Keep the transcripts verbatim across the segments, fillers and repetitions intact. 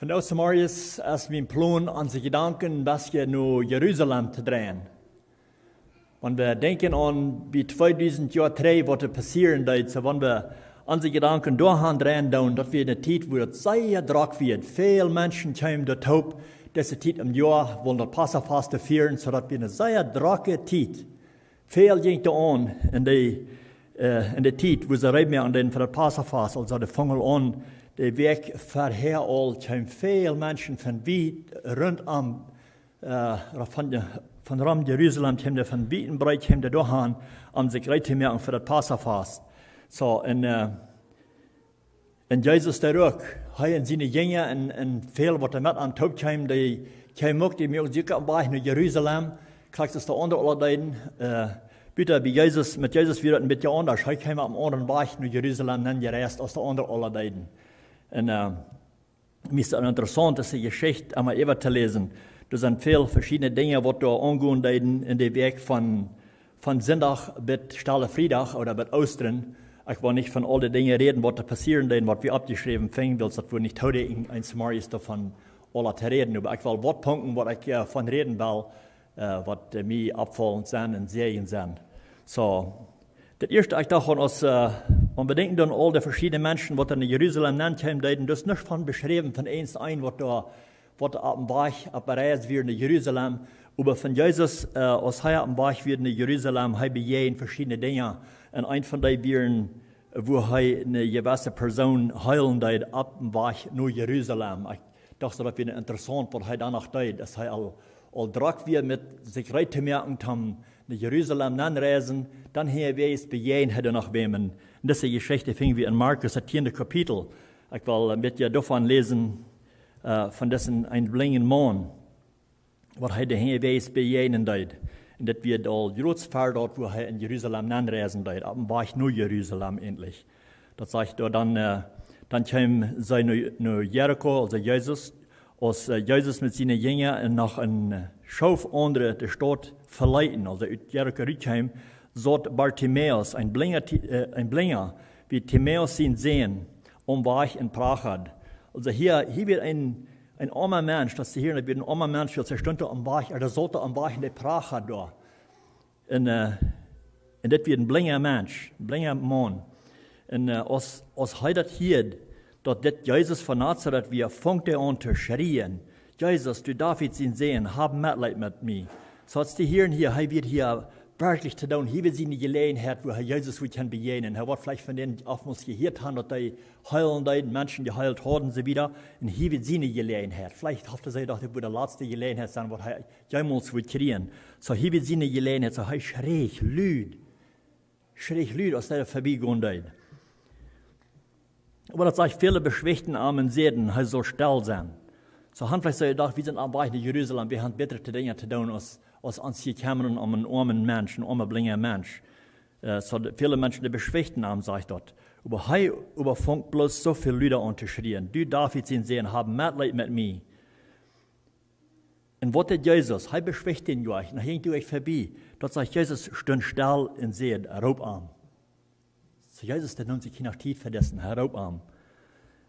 Un aus Samarius es mien Plon, onse Jedanken een bät no Jerusalem to dreien. Wan wie denkjen aun bie tweedusent Joa trigj, waut doa passieren deed, soo wan wie onse Jedanken doahan dreien doonen, daut wia eene Tiet, wua daut sea drock wia. Väl Menschen kjeemen doa toop, dise Tiet em Joa, om daut Passafast to fieren, soo daut wia eene sea drocke Tiet. Väl jinkj doa aun en de, äh, en de Tiet, wua see reed wieren fa daut Passafast, aulsoo de funk aul aun, de Wäakj verhäa aul, kjeemen väl Menschen von wiet, rundom, äh, von, von rom Jerusalem, kjeemen dee von wiet un breet, kjeemen dee doahan, om sikj reed to moaken fa daut Passafast. Soo, un, äh, un Jesus, dee uk, hee un siene Jinja un, un väl, waut doa met aun toop kjeemen, dee kjeemen uk, dee muaken sikj oppem Wajch no Jerusalem, krakjt aus de aundre aula deeden, äh, buta bie Jesus, met Jesus wia daut een bät aundasch. Hee kjeem oppem aundren Wajch no Jerusalem nenn jereist aus de aundre aula deeden. Un, äh, mie es daut interessaunt, dise Jeschicht emol äwa to läsen. Doa sent väl veschiedne Dinja, waut doa aungonen deeden en de Wäakj von, von Sindach bat Stelle Friedach ooda bat Oostren. Ekj well nich von aul de Dinja räden, waut doa passieren deeden, waut wie oppjeschräwen finjen, wiels daut wudd nich toorieekjen, eent Morjes doavon aula to räden. Oba ekj well waut Punkten, waut ekj, äh, von räden well, äh, waut, äh, mie oppfaulent sent un Säajen sent. Soo, daut ieeschte, ekj docht aun, aus, äh, wan wie denkjen aun aul de veschiedne Menschen, waut en Jerusalem nenkjeemen deeden, doa es nuscht von beschräwen von eens een, waut doa, waut doa oppem Wajch, opp de Reis wia no Jerusalem. Oba von Jesus, äh, aus hee oppem Wajch wia no Jerusalem, hee bejäajend veschiedne Dinja. Un eent von dee wieren, wua hee eene jewesse Persoon heelen deed oppem Wajch no Jerusalem. Ekj docht, daut wia interessaunt, waut hee doa noch deed, aus hee aul, aul drock wia met sikj reed to moaken, om no Jerusalem nenn reisen, dan hee wia, bejäajend hee doa noch wäm. Un dise Jeschicht finj wie en Markus, daut tieende Kapitel. Ekj well een bät doavon läsen, äh, von disen eenen blinjen Maun, waut hee doa hee wia bejäajnen deed. Un daut wia aul jrots ver daut, wua hee en Jerusalem nenn reisen deed, oppem Wajch no Jerusalem eejentlich. Daut sajcht doa dan, äh, dan kjeemen see no, no Jericho, aulsoo Jesus, aus, äh, Jesus met siene Jinja un noch een, äh, Schoof aundre de Staut veleeten, aulsoo ut Jericho rutkjeemen, saut Bartimäus, een Blinja, Ti-, äh, een Blinja, wia Timäus sien Sän, aum Wajch un prachad. Aulsoo hia, hia wia een, een oama Mensch, daut see hia, daut wia een oama Mensch, wiels hee stunt doa aum Wajch, ooda saut doa aum Wajch un dee prachad doa. Un, äh, un dit wia een blinja Mensch, een blinja Maun. Un, äh, aus, aus hee daut hieed, daut dit Jesus von Nazaret wia, funk hee aun to schrieen: "Jesus, du David sien Sän, hab Metleet met mie." Soo aus dee hia, hia, hee wia hia werkjlich to doonen, hia wia siene Jeläajenheit, wua hee Jesus wudd kjennen bejäajnen. Hee wudd veleicht von dän oftmols jehieet haben, daut hee heelen deed, Menschen jeheelt haud un soo wieda. Un hia wia siene Jeläajenheit. Veleicht haud hee jedocht, daut wudd de latste Jeläajenheit sennen, waut hee jemols wudd kjrieen. Soo hia wia siene Jeläajenheit, soo hee schreech lud. Schreech lud, aus hee verbie gonen deed. Oba daut sajcht, väle beschwichtigten am un säden, hee saul stell sennen. See haben veleicht soo jedocht, wie sent oppem Wajch no Jerusalem, wie haben bätre Dinja to doonen, aus, aus ons hia kjemren om eenen oamen Mensch, eenen oamen blinjen Mensch. Äh, soo de, väle Menschen, dee beschwichtigten am, sajcht daut. Oba hee, oba funk bloos soo väl luda aun to schrieen: "Du David sien Sän, hab Metleet met mie." Un waut deed Jesus? Hee beschwichtigd an, un hee jinkj doa verbie. Daut sajcht, Jesus stunt stell un säd: "Roop am." Soo Jesus, dee neem sikj kjeene Tiet fa disen, hee roop am.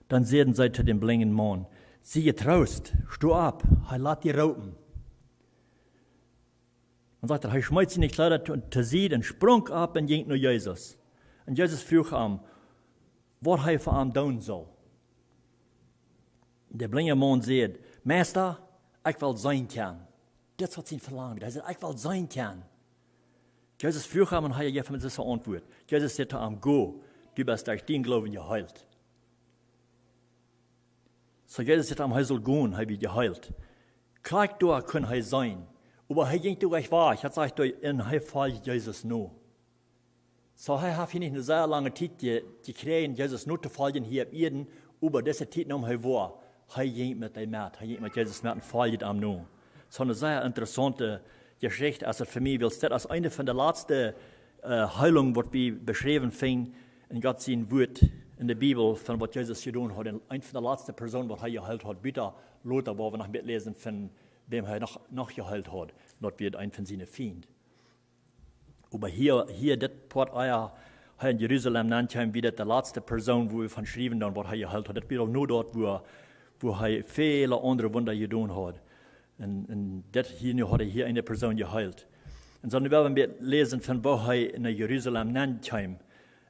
Dan säden see to dän blinjen Maun: "Sie jetroost, sto opp, hee lat die roopen." Dan sajcht et, hee schmeet siene Kjleeda to, to Sied un sprunk opp un jinkj no Jesus. Un Jesus fruach am, waut hee fa am doonen sull. De blinja Maun säd: "Meista, ekj well seenen kjennen." Dit es waut sien Velangen wia. Hee säd: "Ekj well seenen kjennen." Jesus fruach am un hee jeef am dise Auntwuat. Jesus säd to am: "Go, du best derch dienen Gloowen jeheelt." Soo Jesus säd am, hee sull gonen, hee wia jeheelt. Krakjt doa kunn hee seenen. Oba hee jinkj doa nich wajch. Daut sajcht doa, un hee foljt Jesus no. Soo, hee haft hia nich eene sea lange Tiet je-, jekjräajen, Jesus notofoljen hia opp Ieed, oba dise Tiet neem hee woa. Hee jinkj met dee met, hee jinkj met Jesus met un foljd am no. Soo eene sea interessaunte Jeschicht es et fa mie, wiels dit es eene von de latste, äh, Heilungen, waut wie beschräwen finjen en Gott sien Wuat en de Bibel, von waut Jesus jedonen haud. Un eene von de latste Persoonen, waut hee jeheelt haud, buta lota, wua wie noch met läsen von wäm hee noch, noch jeheelt haud. Daut wia eena von siene Fiend. Oba hia, hia dit Poat, ah jo, hee en Jerusalem nenkjeem, wia dit de latste Persoon, wua wie von schriewen dan, waut hee jeheelt haud. Daut wia aul no daut, wua, wua hee väle aundre Wunda jedonen haud. Un, un dit hia nu haud hee hia eene Persoon jeheelt. Un soo, nu well wie läsen von woo hee no Jerusalem nenn kjeem.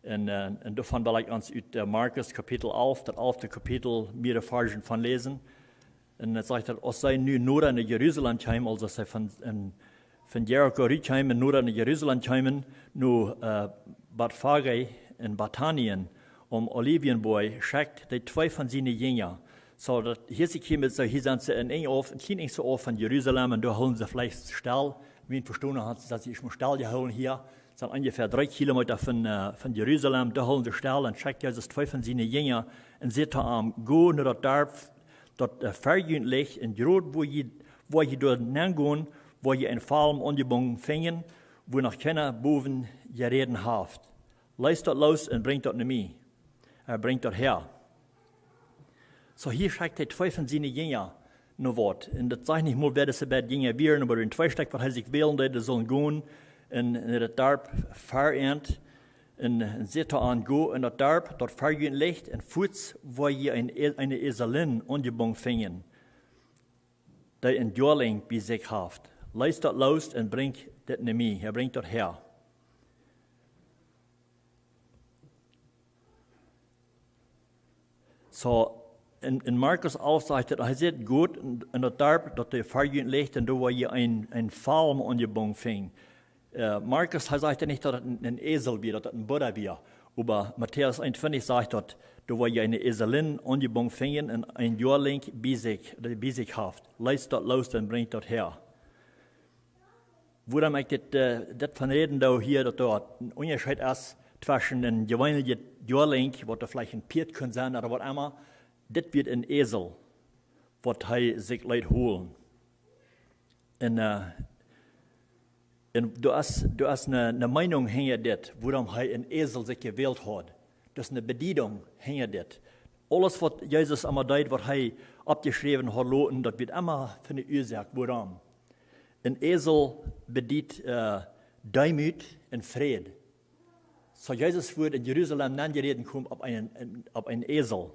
Un, äh, un doavon well ekj ons ut, äh, Markus Kapitel alf, daut alfte Kapitel, mearere Varzen von läsen. Un et sajcht daut, aus see nu noda no Jerusalem kjeemen, aulsoo aus see von, en, von Jericho rut kjeemen, noda no Jerusalem kjeemen, no, äh, Betfage en Betanien, aum Olivenboajch, schekjt hee twee von siene Jinja. Soo, daut hia see kjeemen, soo hia sent see een Enj auf, een kjlien Enj soo auf von Jerusalem, un doa hoolen see veleicht stell. Wie vestonen hauden see, daut see ieescht mol stell jehoolen hia. Sent onjefäa dree Kilometa von, äh, von Jerusalem, doa hoolen see stell, un schekjt Jesus twee von siene Jinja, un säd to am: "Go no daut Darp, daut, äh, ver junt licht, un jrod woo jie, woo jie doa nenn gonen, woa jie een Falm aunjebungen finjen, wua noch kjeena bowen jeräden haft. Leest daut loos un brinjt daut no mie." Hee brinjt daut häa. Soo hia schekjt hee twee von siene Jinja no waut. Un daut sajcht nich mol, wäa dise beid Jinja wieren, oba dee twee Stekj, waut hee sikj wälen deed, dee sullen gonen un, un daut Darp ver an, un, un säd to an: "Go en daut Darp, daut ver junt licht, un fuaz woa jie een E-, eene Eselin aunjebungen finjen, dee een Joalenj bie sikj haft. Leest daut loos un brinjt dit no mie." Hee brinjt daut häa. Soo, en, en Markus alf sajcht et, hee säd: "Go en, en daut Darp, daut ver junt licht, un doa woa jie een, een Falm aunjebungen finjen." Äh, Markus, hee sajcht nich, daut et een, een Esel wia, daut et een Budda wia. Oba Matäus eenuntwintich sajcht daut, doa woa jie eene Eselin aunjebungen finjen un een Joalenj bie sikj, dee bie sikj haft. Leest daut loos un brinjt daut häa. Wuarom ekj dit, äh, dit von räden doo hia, daut doa een Unjascheet es tweschen een jeweenlichet Joalenj, waut doa veleicht een Pieet kunn sennen ooda waut emma. Dit wia een Esel, waut hee sikj leet holen. Un, äh, un doa es, doa es eene, eene Meenunk hinja dit, wuarom hee een Esel sikj jewält haud. Doa es eene Bediedunk hinja dit. Aules, waut Jesus emma deed, waut hee oppjeschräwen haud loten, daut wia emma fa eene Uasoak, wuarom. Een Esel bediet, äh, Deemoot un Fräd. Soo Jesus wort en Jerusalem nenjeräden komen opp een, een, opp een Esel.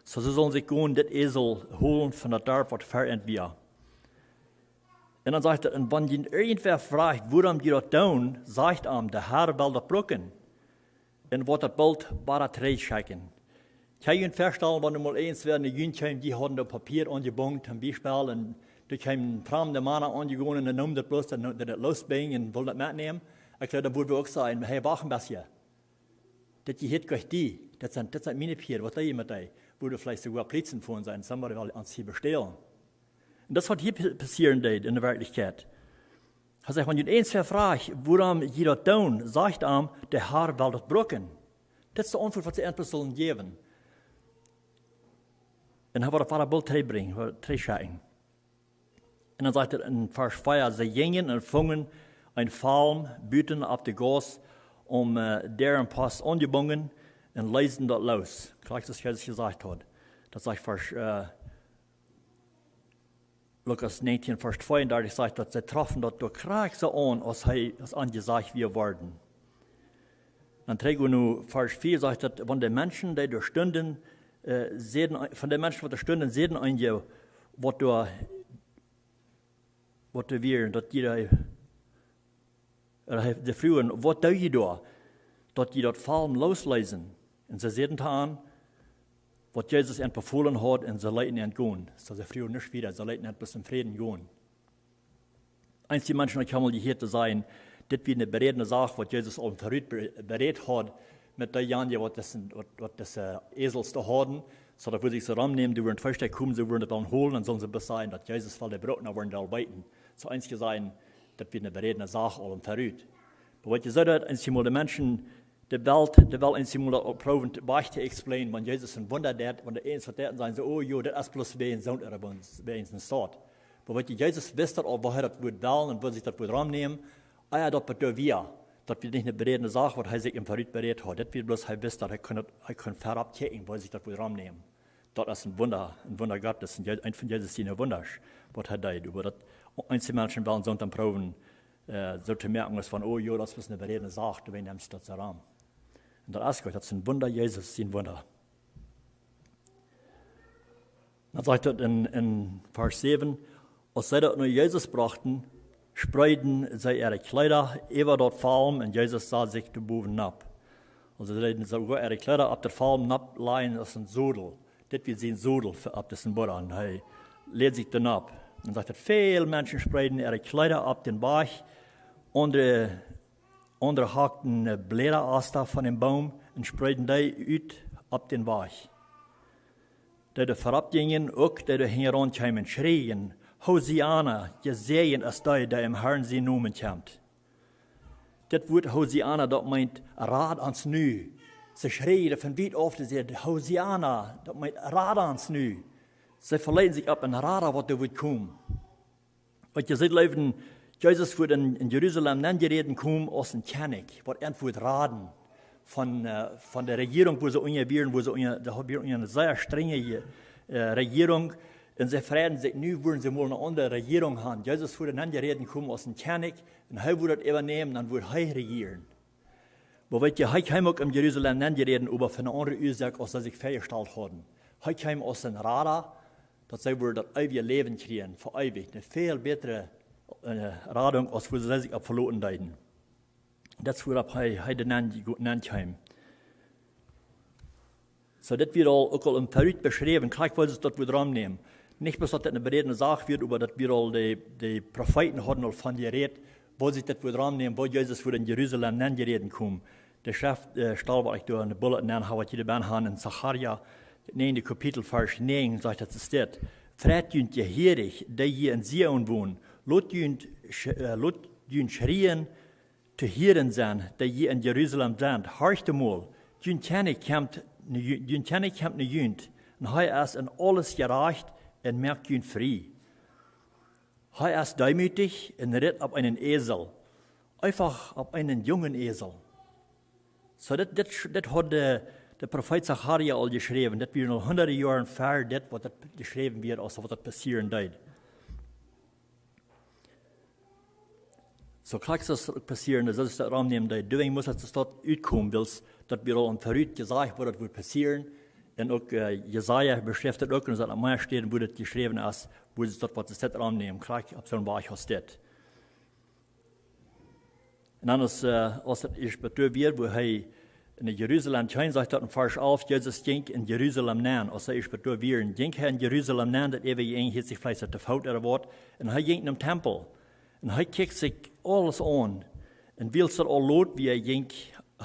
Soo see sullen sikj gonen dit Esel holen von daut Darp, waut ver an wia. Un dan sajcht et: "Un wan junt irjentwäa frajcht, wuarom jie daut doonen, sajcht am, de Har well daut brucken, un woat daut boolt wada trigj schekjen." Kjenn jie junt väastalen, wan nu mol irjentwäa no junt kjeem, dee hauden daut Papia aunjebungen, toom Biespel, un doa kjeemen framde Mana aunjegonen un neemen daut bloos, dan, dan daut loosbinjen un wullen daut metnämen? Ekj jleew, dan wudden wie uk sajen: "Hey, wacht een bät. Dit jehieet goanich die. Daut sent, daut sent miene Pieed, waut doo jie met dee?" Wudden veleicht soogoa Polizisten von sennen, somebody well ons hia bestälen. Un daut es, waut hia pa-, passieren deed en de Werkjlichkjeit. Hee sajcht: "Wan junt irjentwäa frajcht, wuarom jie daut doonen, sajcht am, de Har well daut brucken." Daut es de Auntwuat, waut see endlich sullen jäwen. Un hee woat daut wada boolt trigjbrinjen, woat trigjschekjen. Un dan sajcht et en Varsch vea: "See jinjen un fungen een Falm buten opp de Gauss, om, äh, däaren Post aunjebungen, un leesten daut loos." Krakjt soo aus Jesus jesajcht haud. Daut sajcht Varsch, äh, Lukas näajentieen, Varsch tweeundartich sajcht daut, see troffen daut doa krakjt soo aun, aus hee, aus an jesajcht wia worden. Dan trigj no Varsch vea, sajcht daut: "Von de Menschen, dee doa stunden, äh, säden, von de Menschen, waut doa stunden, säden eenje, waut doa, waut doa wieren, daut jie doa, äh, see fruagen: Waut doo jie doa, daut jie daut Falm loosleesen?" Un see säden to an, waut Jesus an befolen haud, un see leeten an gonen. Soo see fruagen nuscht wieda, see leeten an bloos em Fräd gonen. Eenje Menschen, ekj hab mol jehieet to sajen, dit wia eene berädne Sach, waut Jesus aul verut be-, berät haud met deejanje, waut dise, waut, waut dise Esels doa hauden. Soo daut wudden see sikj soo romnämen, dee wudden twee Stekj komen, see wudden daut dan holen, un sullen see bloos sajen, daut Jesus well dee brucken, dan wudden dee aul weeten. Soo eenje sajen, daut wia eene berädne Sach aul verut. Oba waut jie seenen, daut eenjemol de Menschen, de Welt, de Welt eenjemol daut proowen to, wajch to explainen, wan Jesus een Wunda deed, wan dee eent waut deed, sajen see: "Oh jo, daut es bloos wäajen soont ooda wäajen soont." Oba waut jie, Jesus wist daut aul, woo hee daut wudd wellen un woo sikj daut wudd romnämen. Ah jo, daut wia, daut wia nich eene berädne Sach, waut hee sikj em verut berät haud. Daut wia bloos, hee wist daut, hee kunn daut, hee kunn verut kjikjen, woo sikj daut wudd romnämen. Daut es een Wunda, een Wunda Gottes, een Je-, eent von Jesus siene Wundasch, waut hee deed. Oba daut, eenje Menschen wellen soont dan proowen, äh, soo to moaken aus von: "Oh jo, daut es eene berädne Sach, doawäajen nemt sikj daut soo rom." Un daut es goot, daut es een Wunda, Jesus sien Wunda. Dan sajcht daut en, en Varsch säwen: Aus see daut no Jesus brochten, spreeden see äare Kjleeda äwa daut Falm un Jesus sad sikj doa bowen nopp. Aulsoo see deeden soogoa äare Kjleeda opp daut Falm nopp lajen aus een Sodel. Dit wia sien Sodel fa, opp disen Burra. Un hee läd sikj doa nopp. Un sajcht daut, väl Menschen spreeden äare Kjleeda opp dän Wajch, aundre, aundre hakten, äh, Bläda, Asta von dän Boom un spreeden dee ut opp dän Wajch. Dee doa verropp jinjen, uk dee doa hinjaraun kjeemen, schreejen: Hosianna, jesäajent es dee, dee em Harn sienen Nomen kjemt. Dit Wuat Hosianna, daut meent: Rad ons nu. See schreejen von wiet auf, dee säden: Hosianna, daut meent: Rad ons nu. See veleeten sikj opp een Rada, waut doa wudd komen. Waut jie seenen, leewe, Jesus wudd en, en Jerusalem nenjeräden komen aus een Kjennich, waut an wudd raden von, äh, von de Rejierunk, wua see unja wieren, wua see unja, dee haud, wieren unja eene sea strenje, äh, Rejierunk. Un see freiden sikj, nu wudden see mol eene aundre Rejierunk haben. Jesus wudd nenjeräden komen aus een Kjennich un hee wudd daut äwanämen, dan wudd hee rejieren. Oba weet jie, hee kjeem uk en Jerusalem nenjeräden, oba fa eene aundre Uasoak, aus see sikj väajestalt hauden. Hee kjeem aus een Rada, daut see wudden daut eewje Läwen kjrieen, fa eewich. Eene väl bätre, äh, Radunk, aus wua see sikj opp veloten deeden. Daut es wuaropp hee, hee doa nen, nen kjeem. Soo, dit wia aul, uk aul em Verut beschräwen, krakjt woo see daut wudden romnämen. Nich bloos daut daut eene berädne Sach wia, oba daut wia aul, de, de Profeeten hauden aul von jerät, woo see daut wudden romnämen, woo Jesus wudd en Jerusalem nenjeräden komen. De Schreft, äh, Staul, waut ekj doa en de Bulletin nenn hab, waut jie doa benn haben, en Sacharja, daut näajende Kapitel, Varsch näajen, sajcht daut, es dit: Freit junt jehierich, dee jie en Zion wonen. Lot junt, sch-, äh, lot junt schrieen, to hieren sennen, dee jie en Jerusalem sent: Horcht emol, jun Kjennich kjemt no ju-, jun Kjennich kjemt no junt, un hee es en aules jerajcht un moakt junt frie. Hee es deemootich un ritt opp eenen Esel, eefach opp eenen jungen Esel. Soo, dit, dit, dit haud de, de Profeet Sacharja aul jeschräwen. Dit wia noch hundade Joaren ver dit, waut daut jeschräwen wia, aus waut daut passieren deed. Soo krakjt es daut uk passieren, daut see daut romnämen deeden. Doawäajen must daut soo utkomen, wiels daut wia aul em Verut jesajcht, waut daut wudd passieren. Un uk, äh, Jesaja beschrift daut uk, un daut mea Städen, wua daut jeschräwen es, wua see daut, waut see daut romnämen, krakjt opp soon Wajch aus dit. Un dan aus, äh, aus daut ieescht bie doa wia, wua hee en Jerusalem kjeem, sajcht daut en Varsch alf: Jesus jinkj en Jerusalem nenn, aus see ieescht bie doa wieren, jinkj hee en Jerusalem nenn, daut äwje Enj hilt sikj veleicht to Foot ooda waut, un hee jinkj nom Tempel. Un hee kjikjt sikj aules aun. Un wiels daut aul lot wia, jinkj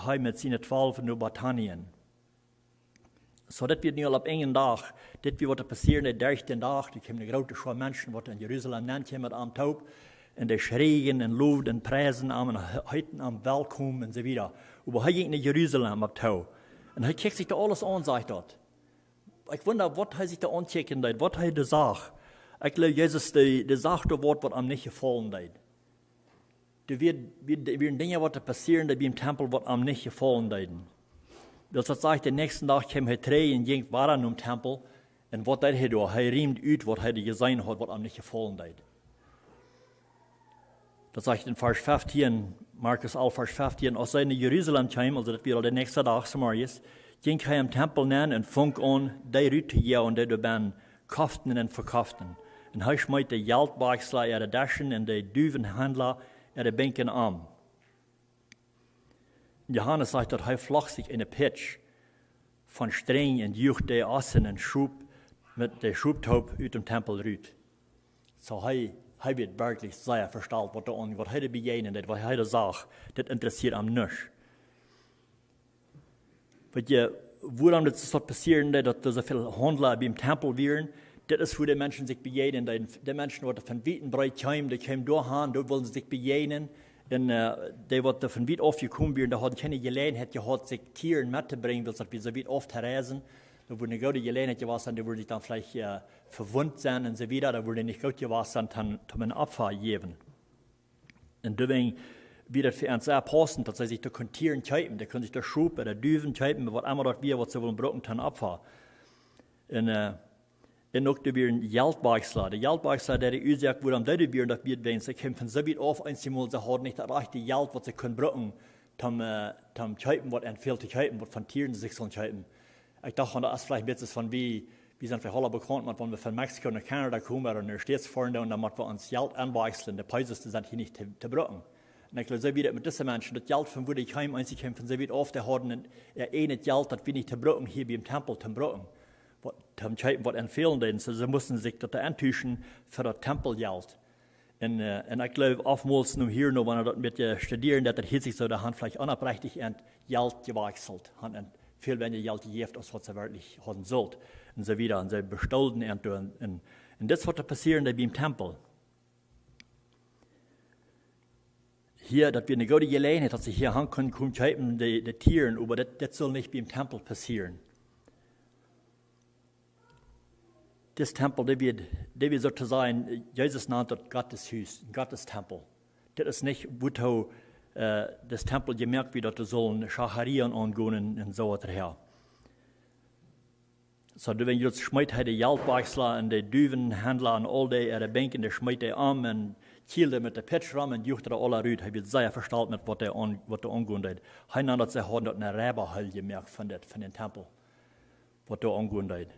hee met siene Twalw no Betanien. Soo, dit wia nu aul opp eenen Dach. Dit wia, waut doa passieren deed, derch dän Dach. Doa kjeemen eene groote Schoa Menschen, waut en Jerusalem nenn kjeemen, met am toop. Un dee schreejen un lowden un priesen am un he-, heeten am welkom un soo wieda. Oba hee jinkj no Jerusalem opp too. Un hee kjikjt sikj doa aules aun, sajcht daut. Ekj wunda, waut hee sikj doa aunkjikjen deed, waut hee doa sach. Ekj jleew, Jesus, dee, dee sach doa waut, waut am nich jefaulen deed. Doa wia, wia, doa wieren Dinja, waut doa passieren, dee biem Tempel, waut am nich jefaulen deeden. Wiels daut sajcht, dän näakjsten Dach kjeem hee trigj un jinkj wada nom Tempel. Un waut deed hee doa? Hee riemd ut, waut hee doa jeseenen haud, waut am nich jefaulen deed. Daut sajcht en Varsch feftieen, Markus alf, Varsch feftieen: Aus see no Jerusalem kjeemen, aulsoo daut wia aul dän näakjsten Dach, zemorjes, jinkj hee em Tempel nenn un funk aun, dee rut to joagen, dee doa bennen koften un vekoften. Un hee schmeet de Jeltwakjsla äare Deschen un de Duwenhandla äare Benkjen om. Johanes sajcht, daut hee flocht sikj eene Pitsch von Strinj un joag de Ossen un Schop met de Schoptoop ut dän Tempel rut. Soo hee, hee wia werkjlich sea vestalt, waut doa aun, waut hee doa bejäajnen deed, waut hee doa sach. Dit interessieed am nich. Weet jie, wuarom daut soo passieren deed, daut doa soo väl Haundla biem Tempel wieren? Dit es, wua de Menschen sikj bejäajnen deeden. De Menschen, waut von wiet un breet kjeemen, dee kjeemen doa han, doa wullen see sikj bejäajnen. Un, äh, dee, waut doa von wiet auf jekomen wieren, dee hauden kjeene Jeläajenheit jehaut, sikj Tieren mettobrinjen, wiels daut wia soo wiet auf to reisen. Daut wudd eene goode Jeläajenheit jewast sennen, dee wudden sikj dan veleicht, äh, vewundt sennen un soo wieda. Daut wudd nich goot jewast sennen, toom, toom een Opfa jäwen. Un doawäajen wia daut fa an sea paussent, daut see sikj doa kunnen Tieren kjeepen. Dee kunnen sikj doa Schop ooda Duwen kjeepen, waut emma daut wia, waut see wullen brucken toom Opfa. Un, äh, un uk doa wieren Jeltwakjsla. De Jeltwakjsla, dee, de Uasoak, wuarom dee doa wieren, daut wia, wiels see kjeemen von soo wiet auf, eenjemol see hauden nich daut rajchte Jelt, waut see kunnen brucken, toom, äh, toom kjeepen, waut an väl to kjeepen, waut von Tieren see sikj sullen kjeepen. Ekj docht, daut es veleicht een bät soo aus wie, Wie sent veleicht aula bekaunt met, wan wie von Mexiko no Kanada komen ooda no de States foaren, dan, dan motten wie ons Jelt omwajchslen. De Pesos, dee sent hia nich to, to brucken. Un ekj jleew, soo wia daut met dise Menschen. Daut Jelt, von wua dee kjeemen, eent, dee kjeemen von soo wiet auf, dee hauden een, äa eejnet Jelt, daut wia nich to brucken hia biem Tempel to brucken. Waut, toom kjeepen, waut an fälen deed. Soo, see musten sikj daut auntuschen fa daut Tempeljelt. Un, äh, un ekj jleew, oftmols nu hia noch, wan wie daut met de Studierende, daut hieet sikj soo, dee han veleicht onopprechtich äa Jelt jewajchselt, han an väl weinja Jelt jejäft, aus waut see werkjlich hauden sullt, un soo wieda. Un see bestolden an doa. Un, un, un dit es waut doa passieren deed biem Tempel. Hia, daut wia eene goode Jeläajenheit, daut see hia han kunnen komen kjeepen, de, de Tieren, oba dit, dit sull nich biem Tempel passieren. Dis Tempel, dee wia, dee wia soo to sajen, Jesus nant daut Gottes Hus, Gottes Tempel. Dit es nich, wua, äh, dis Tempel jemoakt wia, daut doa sullen Schacharieen aungonen un, un soo waut doahäa. Soo, doawäajen schmeet hee de Jeltwajchsla un de Duwenhendla un aul dee, äare Benkj, dee schmeet hee om un kjield met de Pitsch rom un jucht dee aula rut. Hee wia sea vestalt met waut hee aun-, waut doa aungonen deed. Hee nant daut, see hauden daut eene Räwahöl jemoakt von dit, von dän Tempel, waut doa aungonen deed.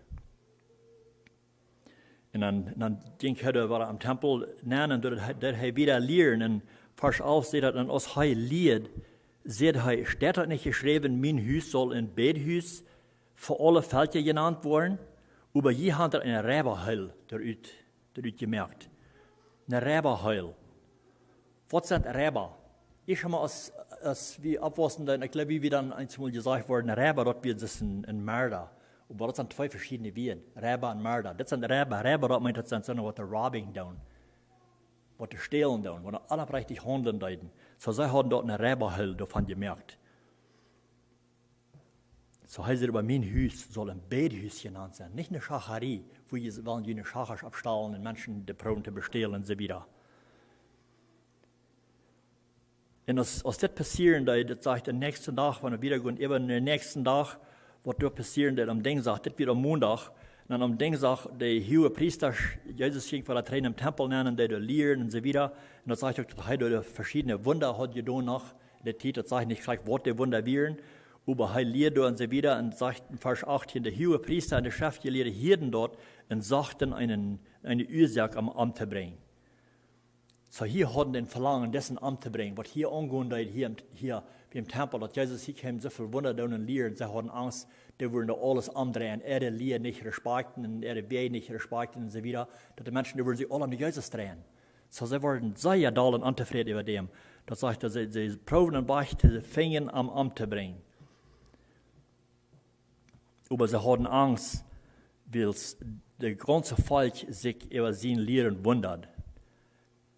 Un dan, dan jinkj hee doa wada aum Tempel nenn un deed hee, deed hee wieda lieren. Un Varsch alf sajcht daut, un aus hee lieed, säd hee: "Steit daut nich jeschräwen, mien Hus saul een Bädhus fa aule Velkja jenant woaren? Oba jie han doa eene Räwahöl doarut, doarut jemoakt." Eene Räwahöl. Waut sent Räwa? Ekj ha mol aus, aus wie oppwussen, dan, ekj jleew, wie, wie dan eemol jesajcht worden, Räwa, daut wia dus een, een Merda. Oba daut sent twee veschiedne Wieed, Räwa un Merda. Dit sent Räwa, Räwa, daut meent, daut sent soone, waut doa robbing doonen, waut doa stälen doonen, waut doa onopprechtich haundlen deeden. Soo, see hauden doa eene Räwahöl doavon jemoakt. Soo, hee sajcht: "Oba mien Hus saul een Bädhus jenant sennen, nich eene Schacharie, wua jie wellen june Schachasch oppstalen un Menschen dee proowen to bestälen un soo wieda." Un aus, aus dit passieren deed, daut sajcht, dän näakjsten Dach, wan wie wieda gonen, äwa dän näakjsten Dach, waut doa passieren deed aum Dinjsdach, dit wia aum Mondach, un dan aum Dinjsdach, de Huagepriesta, Jesus jinkj wada trigj em Tempel nenn un deed doa lieren un soo wieda. Un daut sajcht uk, daut hee doa veschiedne Wunda haud jedonen noch en de Tiet, daut sajcht nich jlikj, waut de Wunda wieren, oba hee lieed doa un soo wieda. Un sajcht en Varsch achtieen: "De Huagepriesta un de Schreftjelieede hieeden daut un sochten eene, eene Uasoak, am omtobrinjen." Soo, hia hauden dee een Velangen, disen omtobrinjen. Waut hia aungonen deed, hia, hia biem Tempel, daut Jesus hia kjeem, soo väl Wunda doonen un lieren, see hauden Angst, dee wudden doa aules omdreien, äare Lia nich respakjten un äare Wäaj nich respakjten un soo wieda, daut de Menschen, dee wudden sikj aula no Jesus dreien. Soo, see worden sea doll un ontofräd äwa däm. Daut sajcht, daut see, see proowden een Wajch to finjen, am omtobrinjen. Oba see hauden Angst, wiels daut gaunze Volkj sikj äwa sien Lieren wundad.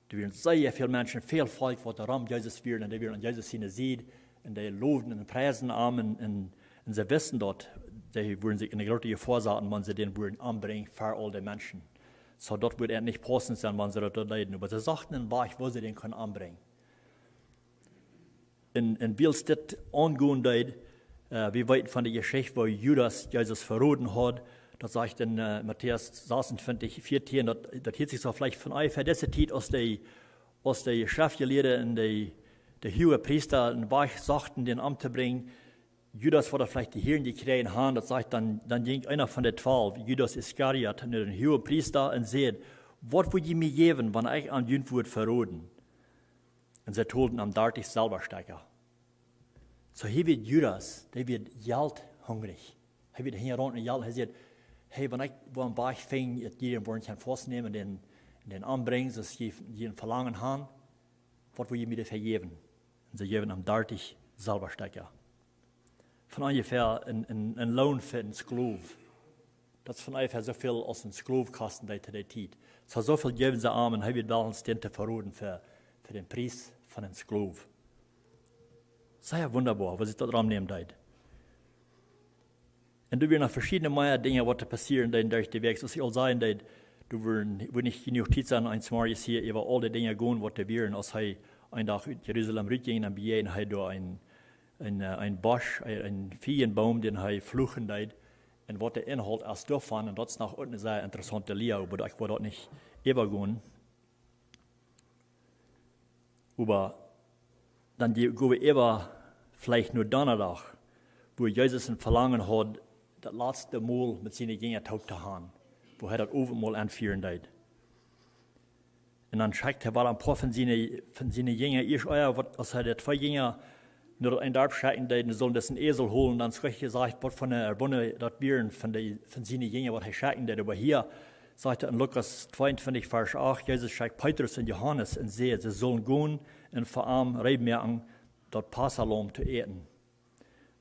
Doa wieren sea väl Menschen, väl Volkj, waut rom Jesus wieren, un dee wieren aun Jesus siene Sied, un dee lowden un priesden am, un, un, un see wisten daut, dee wudden sikj en eene groote Jefoa saten, wan see dän wudden ombrinjen ver aul de Menschen. Soo, daut wudd ent nich paussent sennen, wan see daut deeden. Oba see sochten een Wajch, woo see dän kunnen ombrinjen. Un, un wiels dit aungonen deed, äh, wie weeten von de Jeschicht, woo Judas Jesus veroden haud. Daut sajcht en, äh, Matäus sasuntwintich, vieetieen, daut, daut hieet sikj soo veleicht von onjefäa dise Tiet, aus de, aus de Schreftjelieede un de, de Huagepriesta een Wajch sochten, dän omtobrinjen. Judas woat daut veleicht to hieren jekjräajen haben, daut sajcht, dan, dan jinkj eena von de twalw, Judas Iskariot, no dän Huagepriesta un säd: "Waut wudd jie mie jäwen, wan ekj aun junt wudd veroden?" Un see tolden am dartich Selwastekja. Soo, hia wia Judas, dee wia jelthungrich. Hee wia hinjaraun no Jelt. Hee säd: "Hey, wan ekj woa een Wajch finjen, daut jie dän woaren kjennen faustnämen, dän, dän ombrinjen, soo aus jie, jie een Velangen haben, waut wudd jie mie doafäa jäwen?" Un see jäwen am dartich Selwastekja. Von onjefäa een, een, een Loon fa een Sklow. Daut es von onjefäa soo väl aus een Sklow kosten deed to dee Tiet. Soo, soo väl jäwen see am un hee wia wellich, dän to veroden fa, fa dän Pries von een Sklow. Sea wundaboa, woo sikj daut romnämen deed. Un doa wieren noch veschiedne mea Dinja, waut doa passieren deeden derch de Wäakj. Soo aus ekj aul säd, deed, doa wudd, wudd nich jenuach Tiet sennen, eent Morjes hia äwa aul de Dinja gonen, waut doa wieren. Aus hee een Dach ut Jerusalem rutjinkj, dan bejäajend hee doa een, een, äh, een Bosch, een, een Fiejenboom, dän hee fluchen deed. Un waut de Enhault es doavon, un daut es noch eene sea interessaunte Lia, oba ekj well doa nich äwagonen. Oba dan dee, go wie äwa veleicht no Donnadach, wua Jesus een Velangen haud, daut latste Mol met siene Jinja toop to haben, wua hee daut Owentmol enfieren deed. Un dan schekjt hee wada een poa von siene, von siene Jinja ieescht, ea, waut, aus hee de twee Jinja no daut eene Darp schekjen deed, dee sullen disen Esel holen, dan schekjt hee, sajcht, waut fa eene Wunda daut wieren von de, von siene Jinja, waut hee schekjen deed. Oba hia sajcht et en Lukas tweeuntwintich, Varsch acht, Jesus schekjt Petrus un Johanes un säd, see sullen gonen un fa am reed moaken, daut Passalaum to äten.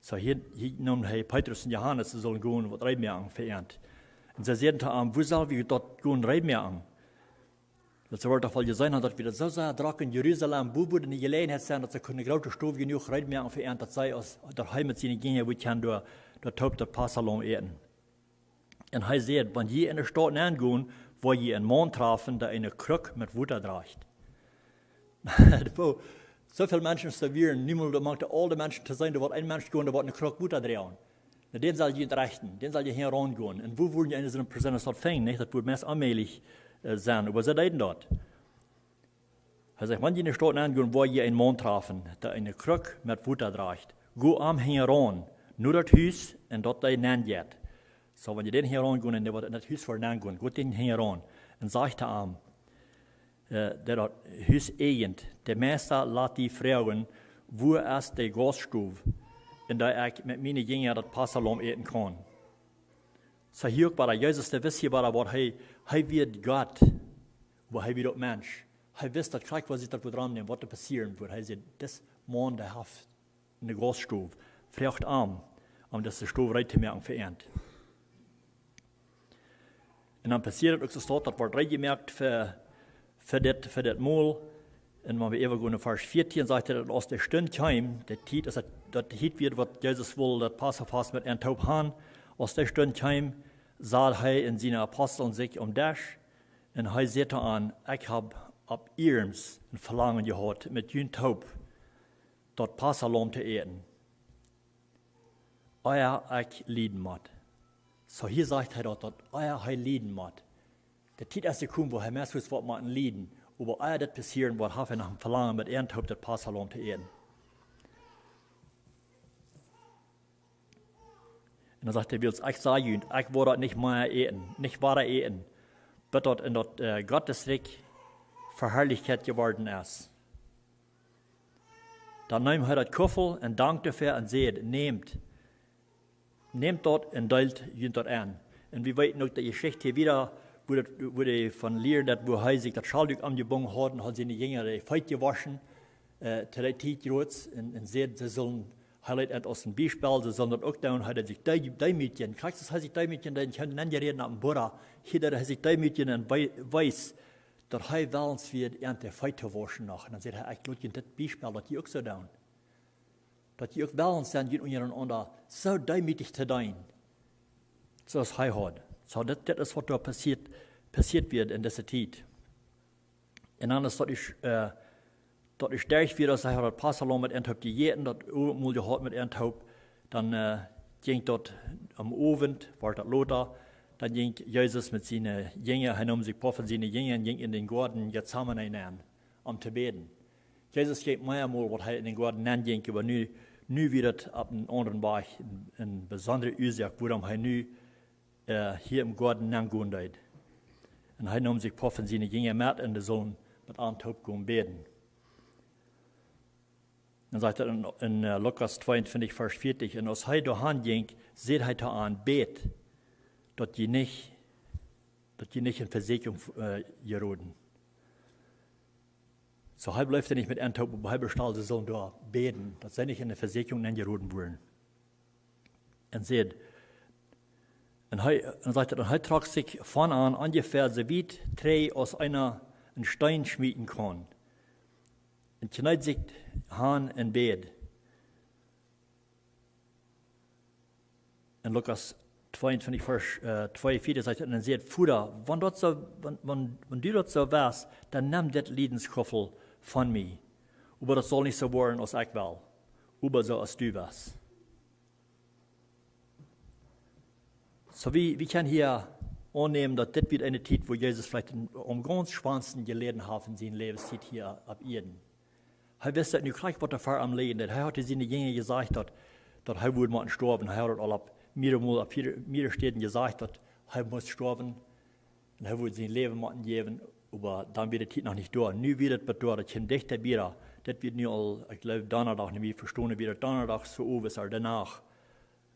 Soo hia, hia neem hee Petrus un Johanes, see sullen gonen waut reed moaken fa an. Un see säden to am, woo sell wie daut gonen reed moaken? Daut see woaren doch woll jeseenen haben, daut wie daut soo sea drock en Jerusalem, wua wudd eene Jeläajenheit sennen, daut see kunnen groote Stow jenuach reed moaken fa an, daut see aus, daut hee met siene Jinja wudd kjennen doa, doa toop daut Passalaum äten. Un hee säd, wan jie enne Staut nenn gonen, woa jie eenen Maun trafen, dee eene Kruck met Wota drajcht. Woo soo väl Menschen doa wieren, niemols doa mank de aule Menschen to seenen, doa woat een Mensch gonen, dee woat eene Kruck Wota droagen. Na, dän sell jie enrechten, dän sell jie hinjaraun gonen. Un woo wudden jie eene soone Persoon aus daut finjen, nich? Daut wudd meist onmäajlich, äh, sennen, oba see deeden daut. Hee sajcht, wan jie enne Staut nenn gonen, woa jie eenen Maun trafen, dee eene Kruck met Wota drajcht. Go am hinjaraun, no daut Hus, un daut dee nenn jeit. Soo, wan jie dän hinjaraun gonen, un dee woat en daut Hus nenn gonen, go dän hinjaraun. Un sajcht to am, äh, dee daut Hus ejent, de Meista lat die froagen, wua es de Gauststow, en dee ekj met miene Jinja daut Passalaum äten kaun. Soo hia uk wada, Jesus, dee wist hia wada, waut hee, hee wia Gott, oba hee wia uk Mensch. Hee wist daut krakjt, waut sikj daut wudd aunnämen, waut doa passieren wudd. Hee säd, dis Maun, dee haft eene Gauststow, froagt am, om dise Stow reed to moaken fa an. Un dan passieed et uk soo, daut, daut wort reed jemoakt fa, fa dit, fa dit Mol. Un wan wie äwagonen no Varsch vieetieen, sajcht et, daut aus de Stund kjeem, de Tiet, aus daut, daut de Tiet wia, waut Jesus wull daut Passafast met an toop haben, aus de Stund kjeem, sad hee un siene Apostel sikj aum Desch, un hee säd to an, ekj hab opp iernst een Velangen jehaut, met junt toop daut Passalaum to äten, ea ekj lieden mott. Soo hia sajcht hee daut, daut ea hee lieden mott. De Tiet es jekomen, wua hee meist wudd waut motten lieden, oba ea daut passieren wudd, haud hee noch een Velangen, met an toop daut Passalaum to äten. Un dan sajcht hee, wiels ekj saj junt, ekj woa daut nich mea äten, nich wada äten, bat daut en daut, äh, Gottes Rikj Veharlichkjeit jeworden es. Dan neem hee daut Kuffel un dankjt doafäa un säd, nämt, nämt daut un deelt junt daut en. Un wie weeten uk de Jeschicht hia wada, wua daut, wua dee von lieed, daut wua hee sikj daut Schaldüak aunjebungen haud un haud siene Jinja de Feet jewoschen, äh, to dee Tiet jrods, un, un säd, see sullen, hee leet et aus een Biespel, see sullen daut uk doonen, hee deed sikj dee-, deemootjen, krakjt aus hee sikj deemootjen deed, un kjeem dan jereden opp een Buddha, hia deed hee sikj deemootjen un wee-, wees, daut hee wellens wia, an de Feet to woschen noch. Un dan säd hee, ekj lot junt dit Biespel, daut jie uk soo doonen. Daut jie uk wellens sent, junt unjarenaunda soo deemootich to deenen, soo aus hee haud. Soo, dit, dit es waut doa passieet, passieet wia en dise Tiet. Un dan es daut es, äh, daut es derch wia, aus hee haud daut Passalaum met an toop jejäten, daut Owentmol jehaut met an toop, dan, äh, jinkj daut aum Owent, wort daut lota, dan jinkj Jesus met siene Jinja, hee neem sikj poa von siene Jinja un jinkj en dän Goaden Getsemane nenn, om to bäden. Jesus jinkj meamol, waut hee en dän Goaden nenn jinkj, oba nu, nu wia daut opp eenen aundren Wajch, eene, eene besondre Uasoak, wuarom hee nu, äh, hia em Goaden nenn gonen deed. Un hee neem sikj poa von siene Jinja met un dee sullen met an toop gonen bäden. Dan sajcht et en, en, äh, Lukas tweeuntwintich, Varsch vieetich, un aus hee doahan jinkj, säd hee to an, bät, daut jie nich, daut jie nich en Vesieekjunk, äh, jeroden. Soo, hee bleef doa nich met an toop, oba hee bestald, see sullen doa bäden, daut see nich en eene Vesieekjunk nenjeroden woaren. Un säd, un hee, un sajcht et, un hee trock sikj von an onjefäa soo wiet trigj aus eena een Steen schmieten kaun. Un kjneed sikj han un bäd. En Lukas tweeuntwintich, Varsch, äh, tweeunvieetich sajcht et, un säd, Voda, wan daut soo, wan, wan, wan du daut soo west, dan nemm dit Liedenskuffel von mie. Oba daut saul nich soo woaren aus ekj well, oba soo aus du west. Soo, wie, wie kjennen hia aunnämen, daut dit wia eene Tiet, wua Jesus veleicht en, aum gaunz schwoasten jeläden haft en siene Läwenstiet hia opp Ieed. Hee wist daut nu krakjt, waut doa ver am läajen deed. Hee haud siene Jinja jesajcht, daut, daut hee wudd motten stoawen. Hee haud daut aul opp Mearemol opp mearere Städen jesajcht, daut hee must stoawen un hee wudd sien Läwen motten jäwen, oba dan wia de Tiet noch nich doa. Nu wia daut bie doa, daut kjeem dichta bie. Daut wia nu aul, ekj jleew, Donnadach, nu wie vestonen, wia daut Donnadach, soo owes ooda de Nacht.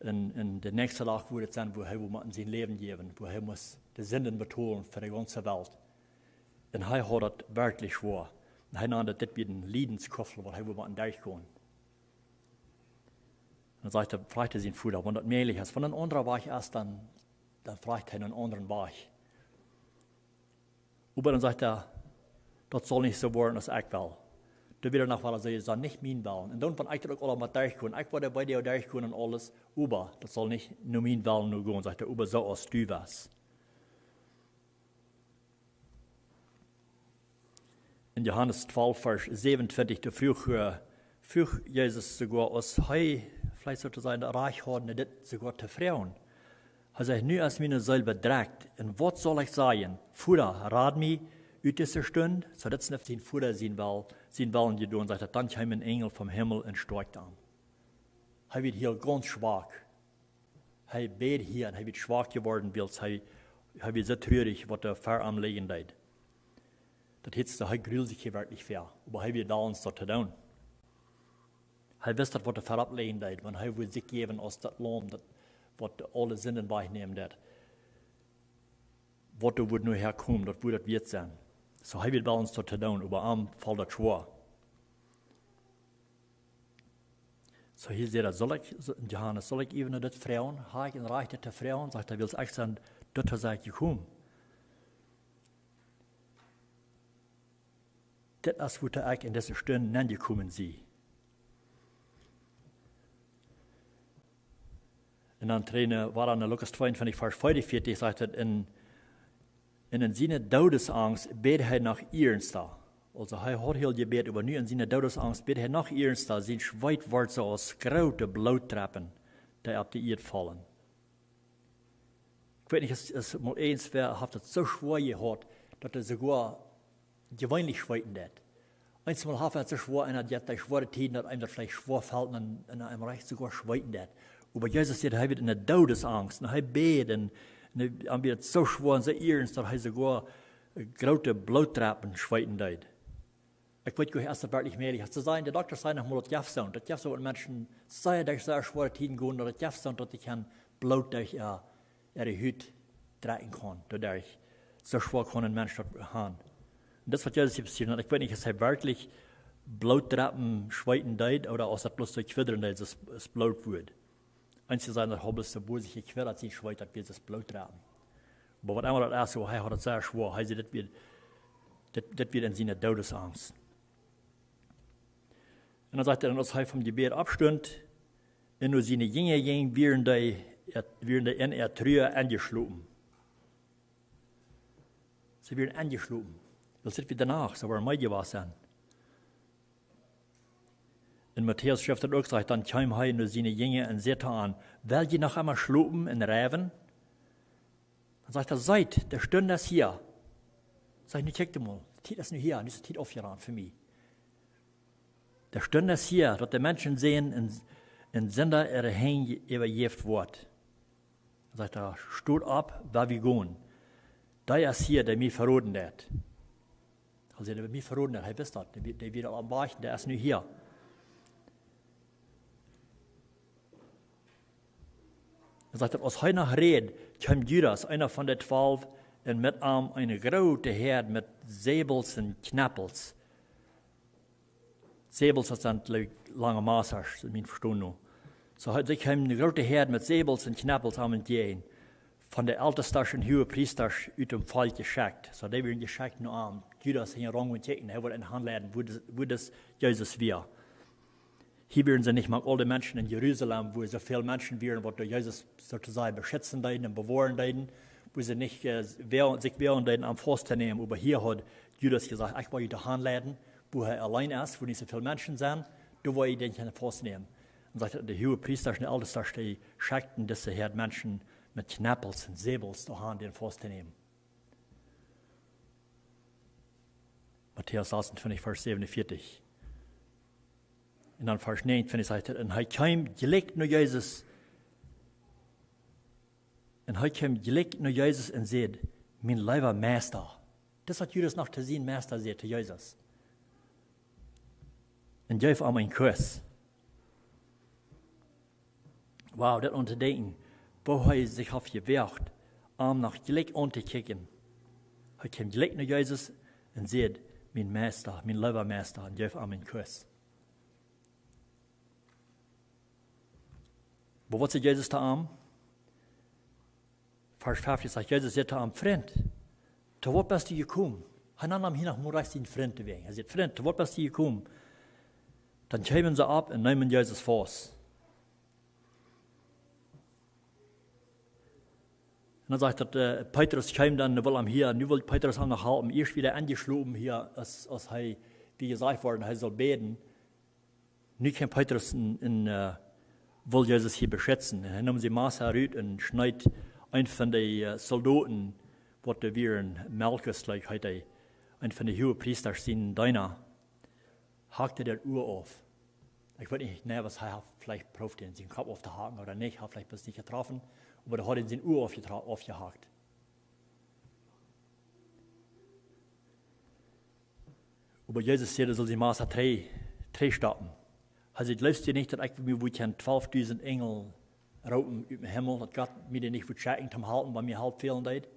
Un, un de näakjste Dach wudd et sennen, wua hee wudd motten sien Läwen jäwen, wua hee must de Sinden betolen fa de gaunze Welt. Un hee haud daut werkjlich schwoa. Un hee nand daut, dit wia een Liedenskuffel, waut hee wudd motten derchgonen. Un dan sajcht hee, fruach hee sienen Voda, wan daut mäajlich es, wan een aundra Wajch es, dan, dan fruach hee eenen aundren Wajch. Oba dan sajcht hee, daut saul nich soo woaren aus ekj well. Doa wia noch waut, aulsoo, daut saul nich mien Wellen. Un dan, wan ekj daut uk aulemol derchgonen, ekj woa bie die derchgonen un aules, oba daut saul nich no mien Wellen no gonen, sajcht hee, oba soo aus du west. En Johanes twalf, Varsch säwenuntwintich, doa fruach, äh, fruach Jesus soogoa, aus hee veleicht soo to sajen daut Rajcht haud, dit soogoa to froagen. Hee säd: "Nu es miene Seel bedrekjt, un waut saul ekj sajen? Voda, rad mie ut dise Stund." Soo daut es nich sien Voda sien Well, sien Wellen jedonen, sajcht hee, dan kjeem een Enjel vom Himmel un stoakjt am. Hee wort hia gaunz schwak. Hee bäd hia un hee wia schwak jeworden, wiels hee, hee wia soo trurich, waut doa ver am lijen deed. Daut heet, hee grulde sikj hia werkjlich väl, oba hee wia wellens daut to doonen. Hee wist daut, waut doa ver am lijen deed, wan hee wudd sikj jäwen aus daut Laum, daut, waut aule Sinden wajchnämen deed. Waut doa wudd nu häakomen, daut wudd daut wieet sennen. Soo hee wia wellens daut to doonen, oba am foll daut schwoa. Soo hia sajcht hee, saul ekj, soo, Johanes, saul ekj äwen no dit froagen? Hab ekj een Rajcht to froagen? Sajcht hee, wiels ekj sie doatoo jekomen. Dit es, wua ekj en dise Stund nenjekomen sie. Un dan trigj, wada en Lukas tweeuntwintich, Varsch veeaunvieetich, sajcht et, en, en, en siene Doodesangst bäd hee noch iernsta. Aulsoo, hee haud hia jebät, oba nu en siene Doodesangst bäd hee noch iernsta. Sien Schweet wort soo aus groote Blootdreppen, dee opp de Ieed faulen. Ekj weet nich, es, es mol eens, wäa haft daut soo schwoa jehaut, daut hee soogoa jeweenlich schweeten deed. Eemol haft hee daut soo schwoa, un daut jeft dee schwoare Tieden, daut eenem daut veleicht schwoa felt un, un eenem rajcht soogoa schweeten deed. Oba Jesus säd, hee wia en de Doodesangst. Un hee bäd un, un hee, am wia et soo schwoa un soo iernst, daut hee soogoa, äh, groote Blootdreppen schweeten deed. Ekj weet nich, es daut werkjlich mäajlich? Aus to sajen, de Dokta säden noch mol, daut jeft soo, daut jeft soo, wan Menschen sea derch sea schwoare Tieden gonen, daut jeft soo, daut dee kjennen Bloot derch äa, äare Hut drekjen kaun, doaderch. Soo schwoa kaun een Mensch daut han. Un daut es, waut Jesus hia passieet. Un ekj weet nich, aus hee werkjlich Blootdreppen schweeten deed, ooda aus daut bloos soo kjwiddren deed, aus, aus Bloot wort. Eenje sajen, daut hee bloos soo bosich jekjwiddat, sien Schweet, daut wia soo aus Blootdreppen. Oba waut emma daut es, soo, hee haud et sea schwoa. Hee säd, dit wia, dit, dit wia en siene Doodesangst. Un dan sajcht et, dan aus hee vom Jebäd oppstunt un no siene Jinja jinkj, wieren dee, wieren dee en äa Trua enjeschlopen. See wieren enjeschlopen. Daut es wada de Nacht, see wieren meed jewast sennen. En Matäus schrift et uk, sajcht, dan kjeem hee no siene Jinja un säd to an: "Well jie noch emma schlopen un rusten?" Dan sajcht hee: "Seet, de Stund es hia." Sajcht: "Nu kjikjt mol, de Tiet es nu hia, nu es de Tiet aufjerant fa mie. De Stund es hia, daut de Menschensän en, en Sinda äare Henj äwajäft woat." Dan sajcht hee: "Stot opp, well wie gonen. Dee es hia, dee mie veroden haft." Aulsoo, dee mie veroden haft, hee wist daut. Dee, dee wia aul aum Wajch, dee es nu hia. Dan sajcht et, aus hee noch räd, kjeem Judas, eena von de Twalw, un met am eene groote Häad met Säbels un Kjnepels. Säbels, daut sent, like, lange Massers, soo mien Vestonen no. Soo, hee, see kjeemen eene groote Häad met Säbels un Kjnepels am entjäajen. Von de Eltestasch un Huagepriestasch ut däm Volkj jeschekjt. Soo, dee wieren jeschekjt no am. Judas hinjaraun kjikjen, hee wull an hanleiden, wua de, wua dis Jesus wia. Hia wieren see nich mau aul de Menschen en Jerusalem, wua soo väl Menschen wieren, waut doa Jesus soo to sajen beschitzen deeden un bewoaren deeden, wua see nich, äh, wäa-, sikj wäajen deeden, am faust to nämen. Oba hia haud Judas jesajcht: "Ekj woa junt doa hanleiden, wua hee auleen es, wua nich soo väl Menschen sent, doa woa ekj dän kjennen faust nämen." Un sajcht et, de Huagepriestasch un de Eltestasch, dee schekjten dise Häad Menschen met Kjnepels un Säbels doa han, dän faust to nämen. Matäus sasuntwintich, Varsch säwenuntwintich. Un dan Varsch näajenuntwintich sajcht et: "Un hee kjeem jlikj no Jesus, Un hee kjeem jlikj no Jesus un säd: "Mien leewa Meista." Daut es waut Judas noch to sien Meista säd, to Jesus. Un jeef am een Kuss. Wow, daut aun to denkjen, woo hee sikj haft jewoagt, am noch jlikj auntokjikjen. Hee kjeem jlikj no Jesus un säd: "Mien Meista, mien leewa Meista," un jeef am een Kuss. Oba waut säd Jesus to am? Varsch fefteen sajcht, Jesus säd to am: "Frint, to waut best du jekomen?" Hee nand am hia noch mau rajcht sien Frint to woaren. Hee säd: "Frint, to waut best du jekomen?" Dan kjeemen see opp un neemen Jesus faust. Un dan sajcht daut, äh, Petrus kjeem dan, wull am hia, nu wull Petrus am noch halpen. Ieescht wia hee enjeschlopen hia, aus, aus hee, woo jesajcht wort, hee sull bäden. Nu kjeem Petrus un, un, äh, wull Jesus hia beschitzen. Un hee neem sien Massa rut un schneed eenen von de, äh, Soldoten, waut doa wieren, Malchus, jleew ekj, heet hee, eenen von de Huagepriesta siene Deena, hakjt hee daut Ua auf. Ekj weet nich, nä, waut hee haud veleicht jeprooft, am sienen Kopp auftohacken ooda nich, haud veleicht bloos nich jetroffen, oba hee haud am sien Ua aufjetra-, aufjehakt. Oba Jesus säd, hee sull sien Massa trigj, trigjstoppen. Hee säd: "Jleefst du nich, daut ekj mie wudd kjennen twalfdusent Enjel roopen ut dän Himmel, daut Gott mie dee nich wudd schekjen, toom halpen, wan mie Help fälen deed?"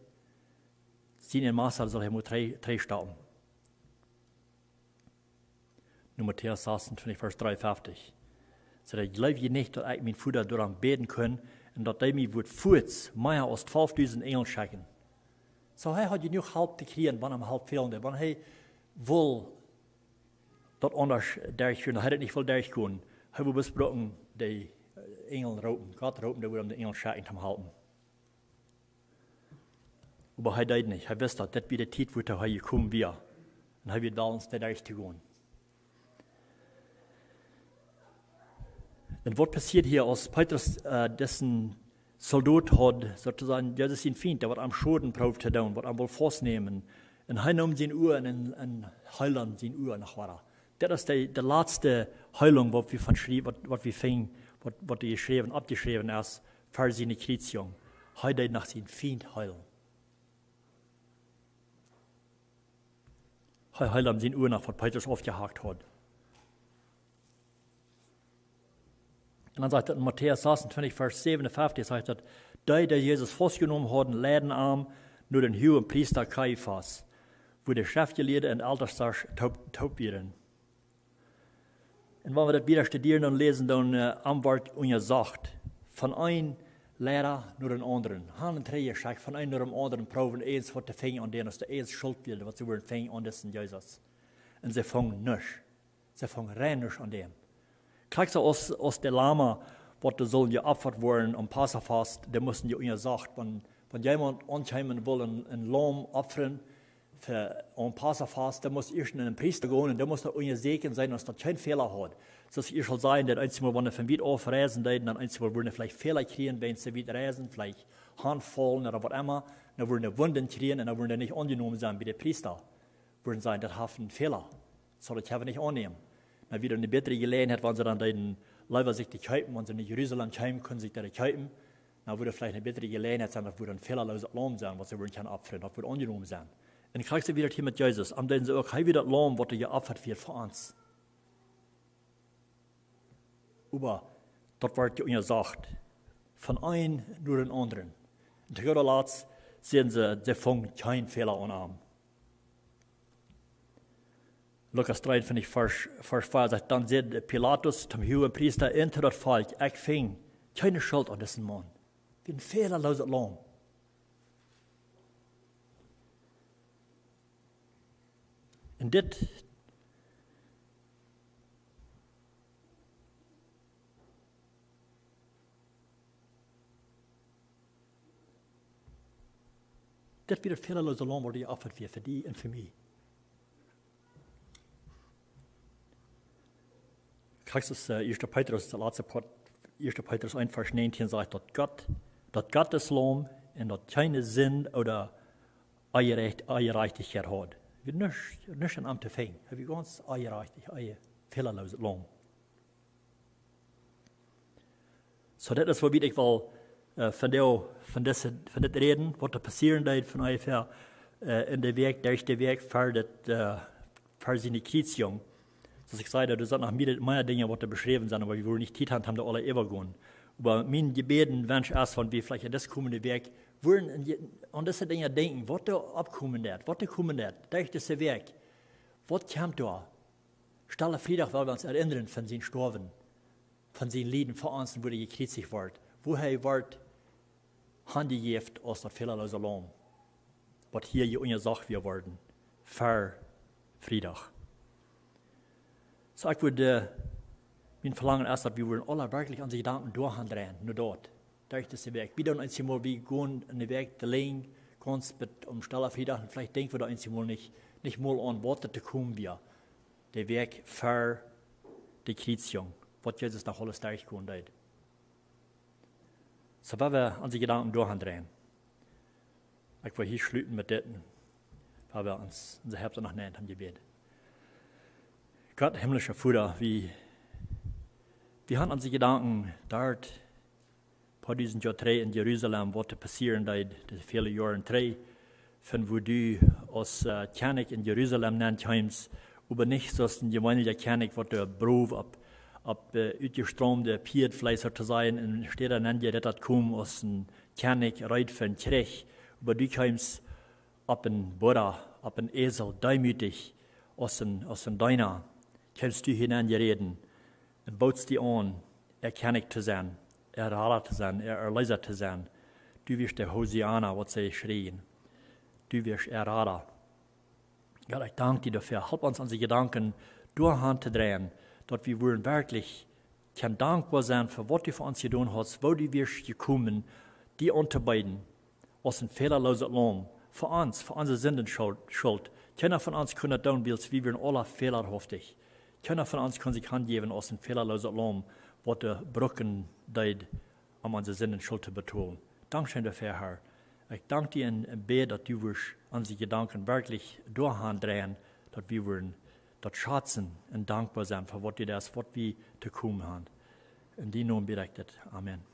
Sien Massa sull hee mol trigj, trigjstoppen. Nu Matäus sechsundzwanzig, Varsch dreiunfeftig. Säd hee: "Jleeft jie nich, daut ekj mienen Voda doarom bäden kaun, un daut hee mie wudd fuaz mea aus twalfdusent Enjel schekjen?" Soo, hee haud jenuach Help to kjrieen, wan am Help fälen deed. Wan hee wull daut aundasch derchgonen, hee haud daut nich wult derchgonen. Hee wull bloos brucken de, äh, Enjel roopen, Gott roopen, dee wudd am de Enjel schekjen, toom halpen. Oba hee deed nich. Hee wist daut, daut wia de Tiet, wua hee jekomen wia. Un hee wia wellens doa derchtogonen. Un waut passieed hia, aus Petrus, äh, disen Soldot haud, soo to sajen, Jesus sien Fient, dee waut am Schoden proowd to doonen, waut am wull faustnämen? Un hee neem sien Ua un, un heeld am sien Ua noch wada. Daut es de, de latste Heilunk, waut wie von schriew-, waut, waut wie finjen, waut, waut doa jeschräwen, oppjeschräwen es, ver siene Kjriezjunk. Hee deed noch sien Fient heelen. Hee heeld am sien Ua noch, waut Petrus aufjehakt haud. Un dan sajcht daut en Matäus sechsundzwanzig, Varsch säwenunfeftig, sajcht daut: "Dee, dee Jesus faustjenomen hauden, leiden am no dän Huagepriesta Kajafas, wua de Schreftjelieede un Eltestasch toop, toop wieren." Un wan wie daut wieda studieren un läsen, dan, äh, am wort unjasocht. Von een Leida no dän aundren. Han un trigj jeschekjt, von een no dän aundren, proowen eent waut to finjen aun dän, aus doa eent Schult wia, waut see wudden finjen aun disen Jesus. Un see fungen nuscht. See fungen rein nuscht aun dän. Krakjt soo aus, aus de Lama, waut doa sullen jeopfat woaren aum Passafast, dee musten je unjasocht. Wan, wan jemaunt aunkjeem un wull een, een Laum opfren, fa, aum Passafast, dan must ieescht no een Priesta gonen un dee must daut unjasieekjen seenen, aus daut kjeen Fäla haud. Soo aus ekj ieescht aul säd, daut eenjemol, wan see von wiet auf reisen deeden, dan eenjemol wudden see veleicht Fäla kjrieen, wan see wiet reisen, veleicht Hauntfaulen ooda waut emma, dan wudden see Wunden kjrieen un dan wudden see nich aunjenomen sennen bie de Priesta. Wudden sajen, daut haft een Fäla. Soo, daut kjenn wie nich aunnämen. Dan wia eene bätre Jeläajenheit, wan see dan deeden leewa sikj to kjeepen, wan see no Jerusalem kjeemen, kunnen sikj doa kjeepen. Dan wudd veleicht eene bätre Jeläajenheit sennen, daut wudd een fälaloset Laum sennen, waut see wudden kjennen opfren, daut wudd aunjenomen sennen. Un krakjt soo wia daut hia met Jesus. Am deeden see uk, hee wia daut Laum, waut doa jeopfat wort fa ons. Oba daut wort je unjasocht. Von een no dän aundren. Un to goode Latst säden see, see fungen kjeen Fäla aun am. Lukas dreeunfeftig, Varsch, Varsch vea sajcht: Dan säd Pilatus toom Huagepriesta un to daut Volkj: "Ekj finj kjeene Schult aun disen Maun. Wia een fälalooset Laum." Un dit, dit wia daut fälaloose Laum, waut jeopfat wort fa die un fa mie. Krakjt soo, äh, ieeschte Petrus, de latste Poat, ieeschte Petrus eent, Varsch näajentieen sajcht, daut Gott, daut Gott daut Laum un daut kjeene Sind ooda Onjerajcht-, Onjerajchtichkjeit haud. Wia nuscht, nuscht aun am to finjen. Hee wia gaunz onjerajchtich, een fälaloos Laum. Soo, daut es, wua ekj well Von dit Räden, waut doa passieren deed von onjefäa en de Wäakj, derch de Wäakj ver siene Kjriezjunk. Soo aus ekj säd, doa sent noch mea Dinja waut doa beschräwen sent, oba wie wudden nich Tiet han toom doa aula äwagonen. Oba mien Jebäd un Wensch es, wan wie veleicht en dise komende Wäakj wudden aun dise Dinja denkjen, waut doa oppkomen deit, waut doa komen deit derch dise Wäakj. Waut kjemt doa? Stella Friedach well wie ons erinnren von sien Stoawen, von sien Lieden fa ons, un woo hee jekjriezicht wort, woo hee wort hanjejäft aus daut fälalose Laum, waut hia jeunjasocht wia worden ver Friedach. Soo ekj wudd, mien Velangen es, daut wie wudden aula werkjlich onse Jedanken doa han dreien, no daut, derch dise Wäakj. Wie doonen eenjemol, wie gonen en de Wäakj de Lenj gaunz bat aum Stella Friedach un veleicht denkj wie doa eenjemol nich mol aun, waut doa to komen wia, de Wäakj ver de Kjriezjunk, waut Jesus noch aules derchgonen deed. Soo woa wie onse Jedanken doa han dreien. Ekj well hia schluten met dit, woa wie onse Hoat noch nenn han jebät. Gott, himlischa Voda, wie han onse Jedanken doa, poa dusent Joa trigj en Jerusalem, waut doa passieren deed, de väle Joaren trigj, von wua du aus Kjennich en Jerusalem nenn kjeemst, oba nich soo aus een jeweenelja Kjennich, waut doa brow opp utjestraumde Pieedfleesch, soo to sajen, en Städa nenn jerat kjeem aus een Kjennich reed fa een Kjrich, oba du kjeemst opp een Burra, opp een Esel, deemootich, aus een Deena, kjeemst du hia nenn jeräden un bootst dee aun, äa Kjennich to senn, äa Rada to senn, äa Erleesa to senn. Du wieescht de Hosianna, waut see schrieejen. Du wieescht äa Rada. Gott, ekj dank die doafäa. Halp ons onse Jedanken doa han to dreien, daut wie wudden werkjlich kjennen dankboa senn fa waut du fa ons jedonen hast, woo du wieescht jekomen, die auntobeeden aus een fälalooset Laum, fa ons, fa onse Sinden Schult. Kjeena von ons kunn daut doonen, wiels wie wieren aula fälahauftich. Kjeena von ons kunn sikj hanjäwen aus een fälalooset Laum, waut doa bruken deed, om onse Sinden Schult to betolen. Dankscheen doafäa, Har. Ekj dank die un bäd, daut du wurscht onse Jedanken werkjlich doa han dreien, daut wie wudden daut schazen un dankboa senn fa waut du deist, waut wie to komen han. En dienen Nomen bäd ekj dit. Amen.